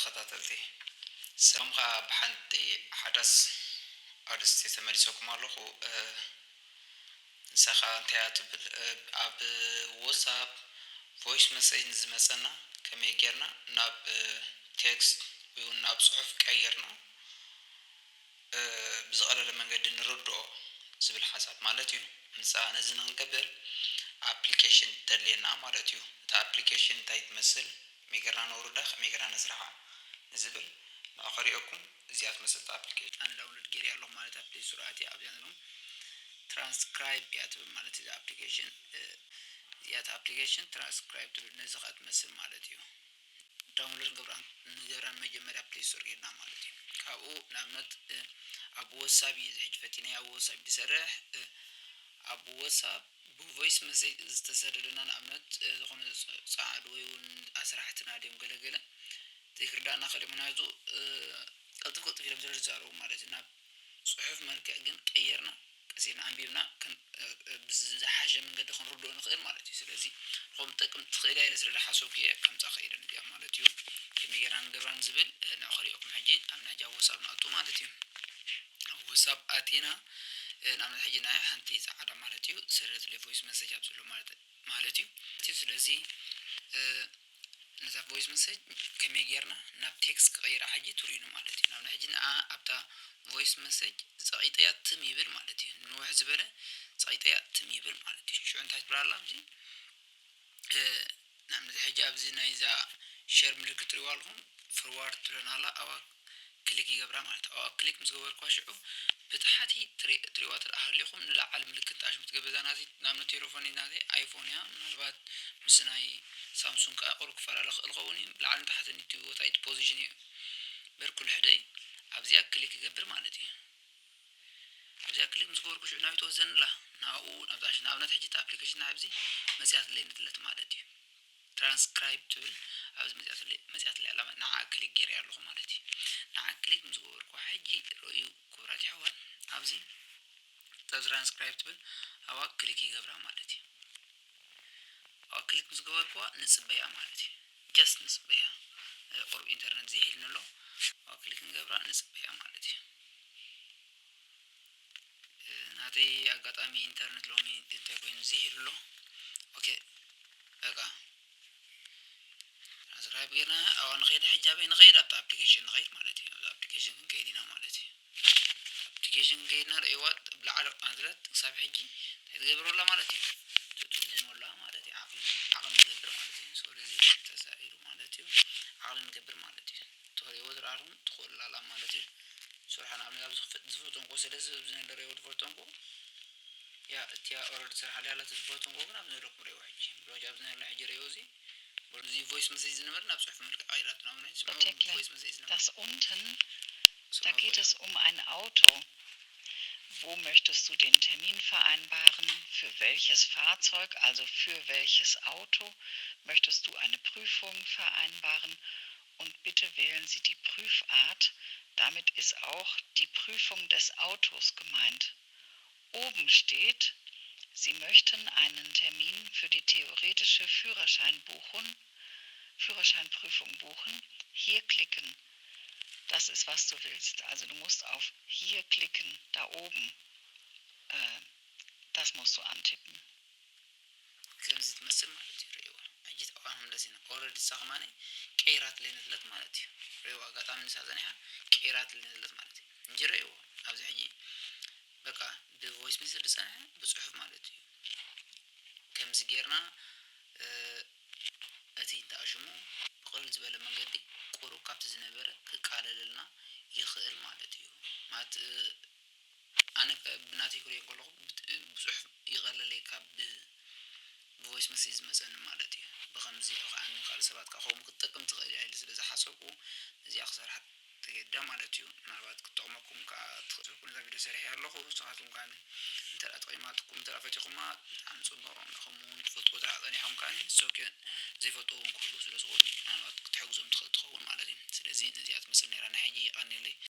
ተኸታተልቲ፣ ሰላም። ኸዓ ብሓንቲ ሓዳስ ኣርእስቲ ተመሊሰኩም ኣለኹ። ንሳ ኸዓ እንታይ እያ ትብል? ኣብ ዋትሳፕ ቮይስ መሴጅ ንዝመፀና ከመይ ጌርና ናብ ቴክስት ወይ እውን ናብ ፅሑፍ ቀይርና ብዝቐለለ መንገዲ ንርድኦ ዝብል ሓሳብ ማለት እዩ። ንሳ ነዚ ንክንገብር ኣፕሊኬሽን ተድልየና ማለት እዩ። እታ ኣፕሊኬሽን እንታይ ትመስል፣ ከመይ ጌርና ነውርዳ፣ ከመይ ጌርና ነስርሓ ንዝብል ንዓ ከሪኦኩም። እዚኣ ትመስል ኣፕሊኬሽን ኣነ ዳውንሎድ ገይረ ኣለኹ ማለት ኣብ ፕሌይ ስቶር ኣትየ ኣብዚኣ ዘለኹ ትራንስክራይብ እያ ትብል ማለት እዛ ኣፕሊኬሽን። እዚኣ ኣፕሊኬሽን ትራንስክራይብ ትብል ነዚ ኸዓ ትመስል ማለት እዩ። ዳውንሎድ ንገብራ ንገብራ መጀመርያ ፕሌይ ስቶር ጌርና ማለት እዩ። ካብኡ ንኣብነት ኣብ ዋትሳፕ እዩ ሕጂ ፈቲናዮ ኣብ ዋትሳፕ ዝሰርሕ ኣብ ዋትሳፕ ብቮይስ መሴጅ ዝተሰደደና ንኣብነት ዝኾነ ፃዓዱ ወይ እውን ኣስራሕትና ድዮም ገለገለ ዘይክርዳእና ከለ ምክንያቱ ቀልጥፍ ቀልጥፍ ኢሎም ስለ ዝዛረቡ ማለት እዩ። ናብ ፅሑፍ መልክዕ ግን ቀየርና ቀሲና ኣንቢብና ብዝሓሸ መንገዲ ክንርድኦ ንኽእል ማለት እዩ። ስለዚ ንኹም ጠቅም ትኽእል እያ ኢለ ስለ ዝሓሰብኩ እየ ከምፃ ኸኢለ ንዚኣ ማለት እዩ። ከመይ ጌርና ንገብራን ዝብል ንዕ ከሪኦኩም ሕጂ ኣብ ናይ ሕጂ ኣብ ዋትሳፕ ንኣቱ ማለት እዩ። ኣብ ዋትሳፕ ኣቲና ንኣብነት ሕጂ ናይ ሓንቲ ፃዕዳ ማለት እዩ ዝሰደደትለይ ቮይስ መሴጅ ኣብ ዘሎ ማለት ማለት እዩ። ስለዚ ነዛ ቮይስ መሴጅ ከመይ ጌርና ናብ ቴክስት ክቐይራ ሕጂ ትርእዩኒ ማለት እዩ። ናብ ሕጂ ንዓ ኣብታ ቮይስ መሴጅ ፀቒጠያ ትም ይብል ማለት እዩ። ንውሕ ዝበለ ፀቒጠያ ትም ይብል ማለት እዩ። ሽዑ እንታይ ትብላ ኣላ ኣብዚ ንኣብነት ሕጂ ኣብዚ ናይዛ ሸር ምልክት ትሪእዋ ኣለኹም ፍርዋርድ ትብለና ኣላ ኣብኣ ክሊክ ይገብራ ማለት እዩ። ኣብኣ ክሊክ ምስ ገበርኳ ሽዑ ብታሕቲ ትሪእዋ ትርኣ ሃሊኹም ንላዓል ምልክት ንኣሽሙ ትገብር እዛ ናተይ ንኣብነት ቴሌፎን ናተይ ኣይፎን እያ ምናልባት ምስ ናይ ሳምሱንግ ከዓ ቁሩብ ክፈላለ ክእል ኸውን እዩ ብላዕልን ታሕትን እቲ ቦታ እቲ ፖዚሽን እዩ በር ኩሉ ሕደ እዩ ኣብዚኣ ክሊክ ይገብር ማለት እዩ ኣብዚኣ ክሊክ ምስ ገበርኩ ሽዑ ናበይ ትወስደኒ ኣላ ናብኡ ናብዛ ሽን ኣብነት ሕጂ እቲ ኣፕሊኬሽን ኣብዚ መፅያትለይ ንትለት ማለት እዩ ትራንስክራይብ ትብል ኣብዚ መፅያትለይ ኣላ ንዓ ክሊክ ገይረ ኣለኹ ማለት እዩ ንዓ ክሊክ ምስ ገበርኩ ሕጂ ረዩ ክቡራት ይሕዋት ኣብዚ ትራንስክራይብ ትብል ኣብኣ ክሊክ ይገብራ ማለት እዩ ኣብኣ ክሊክ ምስ ገበርኩዋ ንፅበያ ማለት እዩ just ንፅበያ ቁሩብ ኢንተርነት ዝሒልኒ ኣሎ ኣብኣ ክሊክ ንገብራ ንፅበያ ማለት እዩ ናተይ ኣጋጣሚ ኢንተርነት ሎሚ እንታይ ኮይኑ ዝሒሉ ኣሎ ኦኬ በቃ ሳብስክራይብ ጌርና ኣብኣ ንኸይድ ሕጂ ኣበይ ንኸይድ ኣብቲ ኣፕሊኬሽን ንኸይድ ማለት እዩ ኣብዚ ኣፕሊኬሽን ክንከይድ ኢና ማለት እዩ ኣፕሊኬሽን ክንከይድና ርእይዋ ብላዕሊ ኣንዝለት ክሳብ ሕጂ እንታይ ትገብር ኣላ ማለት እዩ ትትርጉም ኣላ ማለት እዩ ዓቕሊ ይገብር ማለት እዩ ሰው ለዚ ተሳኢሉ ማለት እዩ ዓቕሊ ንገብር ማለት እዩ ትኽእልዎ ትረኣኹም ትኽእሉ ኣላ ማለት እዩ ስርሓ ንኣብነት ኣብዚ ክፍት ዝፈተንኮ ስለዚ ኣብዚ ነገር ርእይዎ ትፈተንኮ ያ እቲያ ኦረድ ስራሕ ላይ ያላት ዝፈተንኮ ግን ኣብዚ ዘለኩም ርእይዎ ሕጂ ብሎጅ ኣብዚ ነርና ሕጂ ርእይዎ እዚ እዚ ቮይስ መሴጅ ዝነበረ ናብ ፅሑፍ መልክዕ ቀይራትና ምን ሕጂ ስምዑ Betekle. ቮይስ መሴጅ ዝነበረ Das unten, da geht es um ein Auto. Wo möchtest du den Termin vereinbaren? Für welches Fahrzeug, also für welches Auto möchtest du eine Prüfung vereinbaren? Und bitte wählen Sie die Prüfart. Damit ist auch die Prüfung des Autos gemeint. Oben steht, Sie möchten einen Termin für die theoretische Führerschein buchen, Führerscheinprüfung buchen. Hier klicken. Das ist, was du willst. Also du musst auf hier klicken, da oben. Äh, das musst du antippen. ከምዚ ትመስል ማለት እዩ ርእይዋ ሕጂ ተቋም እንደዚ ኦረዲ ሳ ከማኒ ቀይራት ለይንፍለጥ ማለት እዩ ርእይዋ ኣጋጣሚ ንሳ ዘኒሓ ቀይራት ለይንፍለጥ ማለት እዩ እንጂ ርእይዎ ኣብዚ ሕጂ በቃ ብቮይስ ሜሴጅ ዝፀንሐ ብፅሑፍ ማለት እዩ ከምዚ ጌርና እቲ እንተኣሽሙ ብቕልል ዝበለ መንገዲ ቁሩብ ካብቲ ዝነበረ ክቃለለልና ይኽእል ማለት እዩ ማለት ኣነ ብናተይ ክሪኦ ከለኹ ብፅሑፍ ይቐለለይ ካብ ብቮይስ መሴጅ ዝመፀኒ ማለት እዩ ብከምዚ ከዓ ካልእ ሰባት ከዓ ከምኡ ክትጠቅም ትኽእል እያ ኢለ ስለ ዝሓሰብኩ ነዚኣ ክሰርሓ ተገዳ ማለት እዩ ምናልባት ክጠቕመኩም ከዓ ትኽእልኩም ነዛ ቪድዮ ሰሪሐ ኣለኹ ንስኻትኩም ከዓ እንተ ጠቂማትኩም እንተ ፈቲኹማ ብጣዕሚ ፅቡቅ ከምኡ እውን ትፈልጥዎ ተራ ፀኒሖም ከዓ ሶኬ ዘይፈልጥዎ እውን ክህሉ ስለ ዝኽእሉ ምናልባት ክትሕግዞም ትኽእል ትኸውን ማለት እዩ ስለዚ ነዚኣ ትመስል ነራ ናይ ሕጂ ይቐንየለይ